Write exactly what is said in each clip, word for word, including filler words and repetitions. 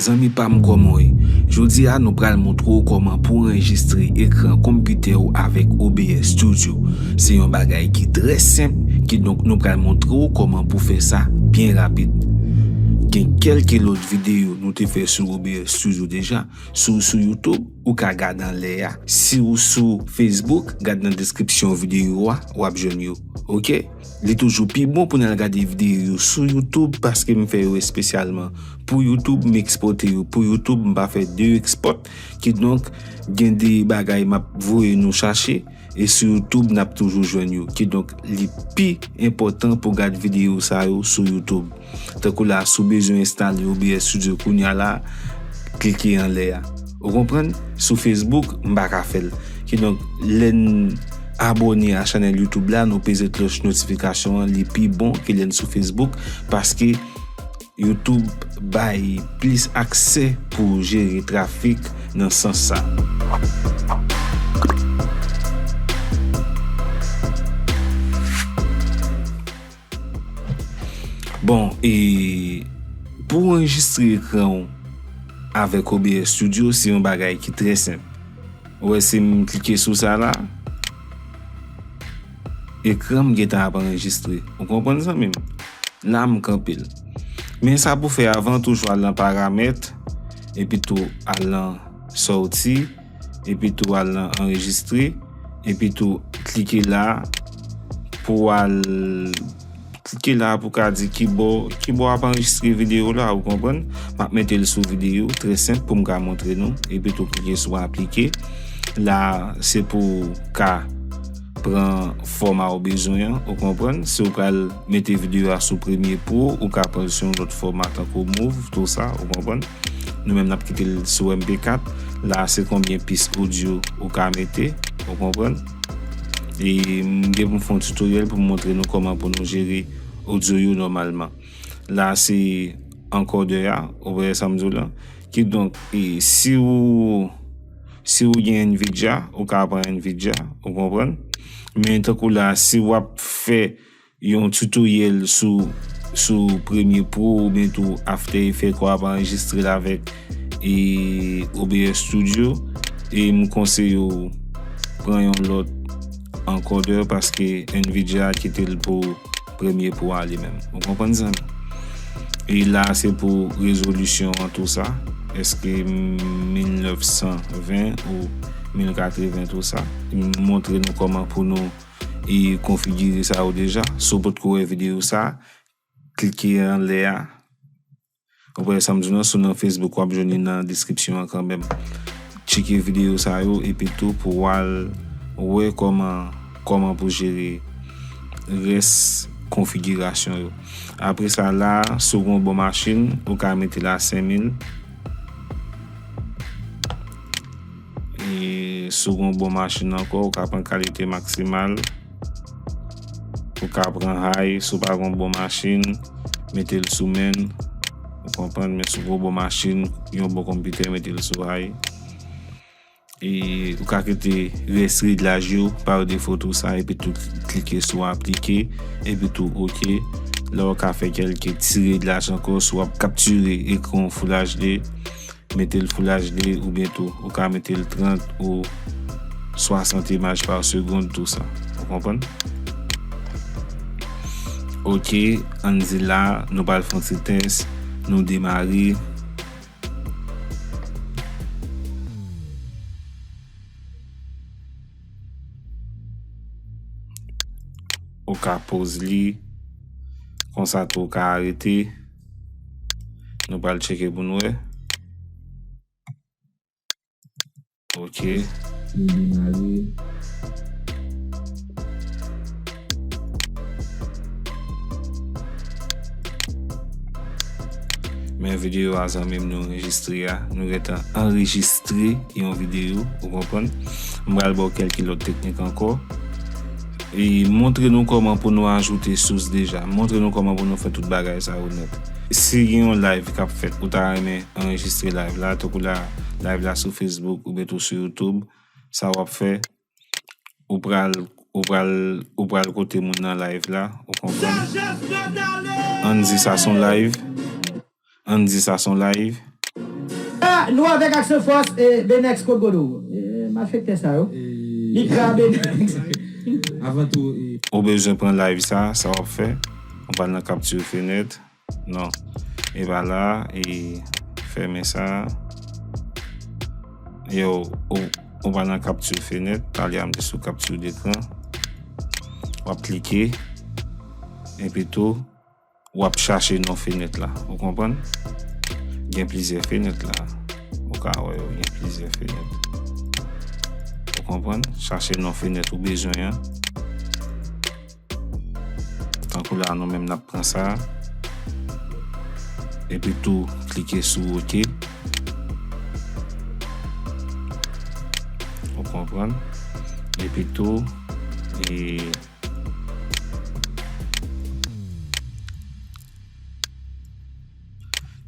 Zanmi pa m, kòman w ye? Jodi a, nou pral montre w kòman pou w anrejistre ekran konpitè w avèk O B S Studio. Se yon bagay ki trè senp, kidonk nou pral montre w kòman pou w fè sa byen rapid. Gen kèlke lòt videyo nou te fè sou O B S Studio deja. Si w sou YouTube, ou ka gade anlè a. Si w sou Facebook, gade nan deskripsyon videyo a, w ap jwenn yo. Oke? Li toujou pi bon pou n al gade videyo yo sou YouTube, paske m fè yo espesyalman pou YouTube, m ekspòte yo pou YouTube, m pa fè de ekspòt. Kidonk, gen de bagay m ap voye nou chache, e sou YouTube, n ap toujou jwenn yo. Kidonk, li pi enpòtan pou gade videyo sa yo sou YouTube. Tankou la, si w bezwen enstale O B S Studio kounye a la, klike anlè a. Ou konprann? Sou Facebook, m pa ka fè l. Kidonk, lè n abòne a chanèl YouTube la, nou peze klòch notifikasyon an, li pi bon ke lè n sou Facebook, paske YouTube bay plis aksè pou jere trafik nan sans sa. Bon, e pou w anrejistre ekran w avèk O B S Studio, se yon bagay ki trè senp. Ou wè, si m klike sou sa la, ekran m gentan ap anrejistre. Ou konprann, zanmi m? La, m kanpe l. Men sa pou fè avan, toujou al nan paramèt, epi tou al nan sòti, epi tou al nan anrejistre, epi tou klike la pou w al klike la pou w ka di kibò, kibò w ap anrejistre videyo la, ou konprann? M ap mete l sou videyo, trè senp pou m ka montre nou, epi tou klike sou aplike. La, se pou w ka pran fòma ou bezwen an, ou konprann? Si w pral mete videyo a sou Premiere Pro, ou ka pran l sou yon lòt fòma tankou Move, tou sa, ou konprann? Nou menm n ap kite l sou M P kat. La, se konbyen pis odyo ou ka mete, ou konprann? E m gen pou m fè yon tutoriel pou m montre nou kòman pou nou jere odyo yo nòmalman. La, se ankòdè a, ou wè sa m di w la? Kidonk, e, si w, si w gen Nvidia, ou ka pran Nvidia, ou konprann? Men tankou la, si w ap fè yon tutoriel sou, sou Premiere Pro oubyen tou After Effects, w ap anrejistre l avèk, e, O B S Studio, e m konseye w pran yon lòt ankòdè paske Nvidia kite l pou Premiere Pro a li menm. Ou konprann, zanmi? E la, se pou rezolisyon an, tou sa. Èske mil nèf san ven ou mil katreven, tou sa? M montre nou kòman pou nou e konfigire sa yo deja. Si w potko wè videyo sa, klike anlè a. Ou wè sa m di w nan, si w nan Facebook, w ap jwenn li nan deskripsyon an kanmenm. Tcheke videyo sa yo, epi tou pou w al wè kòman, kòman pou jere rès konfigirasyon yo. Apre sa la, si w gen yon bon machin, ou ka mete l a senk mil. E si w gen yon bon machin ankò, ou ka pran kalite maksimal. Ou ka pran high, si w pa gen yon bon machin, mete l sou men. Ou konprann, men si w gen yon bon machin, yon bon konpitè, mete l sou high. E ou ka kite rès reglaj yo pa defo, tou sa, epi tou klike sou aplike, epi tou oke. La w ka fè kèlke ti reglaj ankò, si w ap kaptire ekran Full H D, mete l Full H D, oubyen tou ou ka mete l trant ou swasant imaj pa segonn, tou sa. Ou konprann? Oke, ann di la, nou pral fè yon ti tès, nou demare. Ou ka poz li, konsa tou ou ka arete. Nou pral tcheke pou n wè. Oke. Nou demare. Men videyo a, zanmi m, nou anrejistre a. Nou gentan anrejistre yon videyo, ou konprann? M pral ba w kèlke lòt teknik ankò. E montre nou kòman pou nou ajoute sous deja. Montre nou kòman pou nou fè tout bagay sa yo nèt. Si gen yon live k ap fèt, ou ta renmen anrejistre live la, tankou la, live la sou Facebook oubyen tou sou YouTube, sa w ap fè, ou pral, ou pral, ou pral kote moun nan live la, ou konprann? Ann di sa s on live. Ann di sa s on live. Nou avèk Aksyon Fòs, e, Benex kot Godo. E, malfektè sa yo. Mika, Benex. Avan tou, e, ou bezwen pran live sa, sa w ap fè? Ou pral nan kapti fenèt. Non. E pa la, e fèmen sa. Yo, ou, ou pral nan kapti fenèt. Talè a m te sou kapti dekran. W ap klike. Epi tou, w ap chache non fenèt la. Ou konprann? Gen plizyè fenèt la. Ou ka wè yo, gen plizyè fenèt. Ou konprann? Chache non fenèt ou bezwen an. Tankou la, nou menm n ap pran sa. Epi tou, klike sou OK. Ou konprann? Epi tou, e,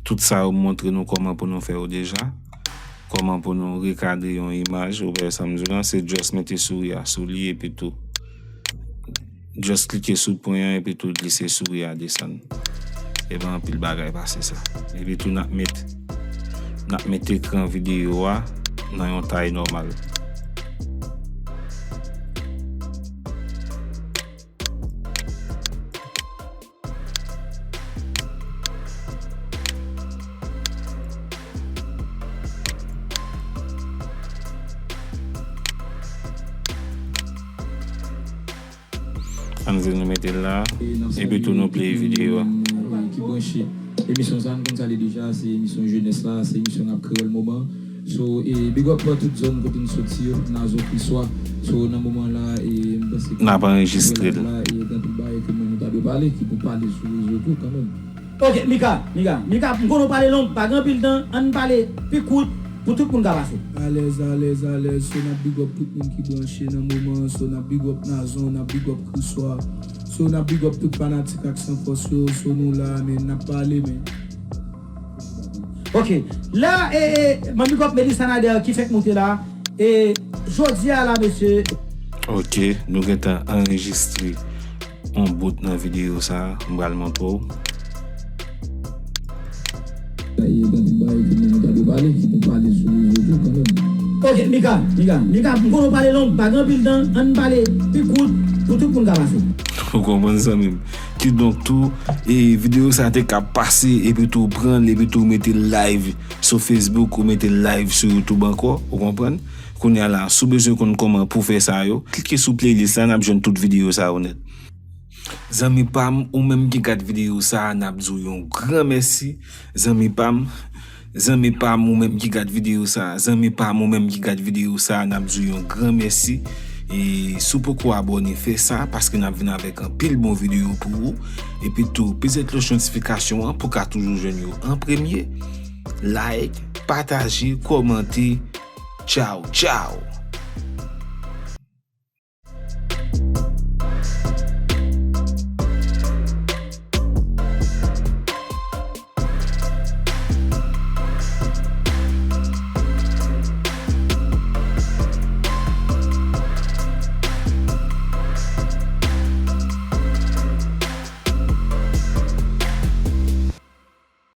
tout sa yo m montre nou kòman pou nou fè yo deja. Kòman pou nou rekadre yon imaj, ou wè sa m di w lan, se just mete souri a sou li epi tou. Just klike sou pwen an epi tou glise souri a desann. E pa anpil bagay pase sa. Epi tou n ap met, n ap met ekran videyo a nan yon tay nòmal. Ann di nou mete l la, epi tou nou play videyo a. Ki branche emisyon sa, nou konn sa li deja, se emisyon jenès la, se emisyon n ap kreyòl moman. So, e big up pou tout zòn kote n soti yo, Nazon, Kriswa. So, nan moman la, e m panse ke n ap anrejistre l. La, e gen anpil bagay ke nou ta dwe pale, ki pou pale sou rezo tou kanmenm. Ok, Mika, Mika, Mika, m konnen w pale long, pa gen anpil tan, ann pale pi kout pou tout moun ka pase. Alèz, alèz, alèz, so n ap big up tout moun ki branche nan moman an, so n ap big up Nazon, n ap big up Kriswa, so n ap big up tout fanatik Aksyon Fòs yo, so nou la, men n ap pale, men. Ok. La, e, e, m ap big up Melissa Nader ki fèk moute la. E, jodi a la, mesye. Ok, nou gentan anrejistre yon bout nan videyo sa, m pral montre w. Ok, Mika, Mika, Mika, m konnen w pale long, pa gen anpil tan, ann pale pi kout pou tout moun ka pase. Ou konprann, zanmi m? Kidonk tou, e videyo sa te ka pase, epi tou pran l, epi tou mete l live sou Facebook, ou mete l live sou YouTube ankò, ou konprann? Kounye a la, si w bezwen konn kòman pou fè sa yo, klike sou playlist la, n ap jwenn tout videyo sa yo nèt. Zanmi pa m, ou menm ki gad videyo sa a, n ap di w yon gran mèsi. Zanmi pa m, zanmi pa m, ou menm ki gad videyo sa a, zanmi pa m, ou menm ki gad videyo sa a, n ap di w yon gran mèsi. E si w poko abòne, fè sa, paske n ap vin avèk anpil bon videyo pou ou. Epi tou, peze klòch notifikasyon an pou w ka toujou jwenn yo an premye. Like, pataje, kòmante. Tchaw, tchaw!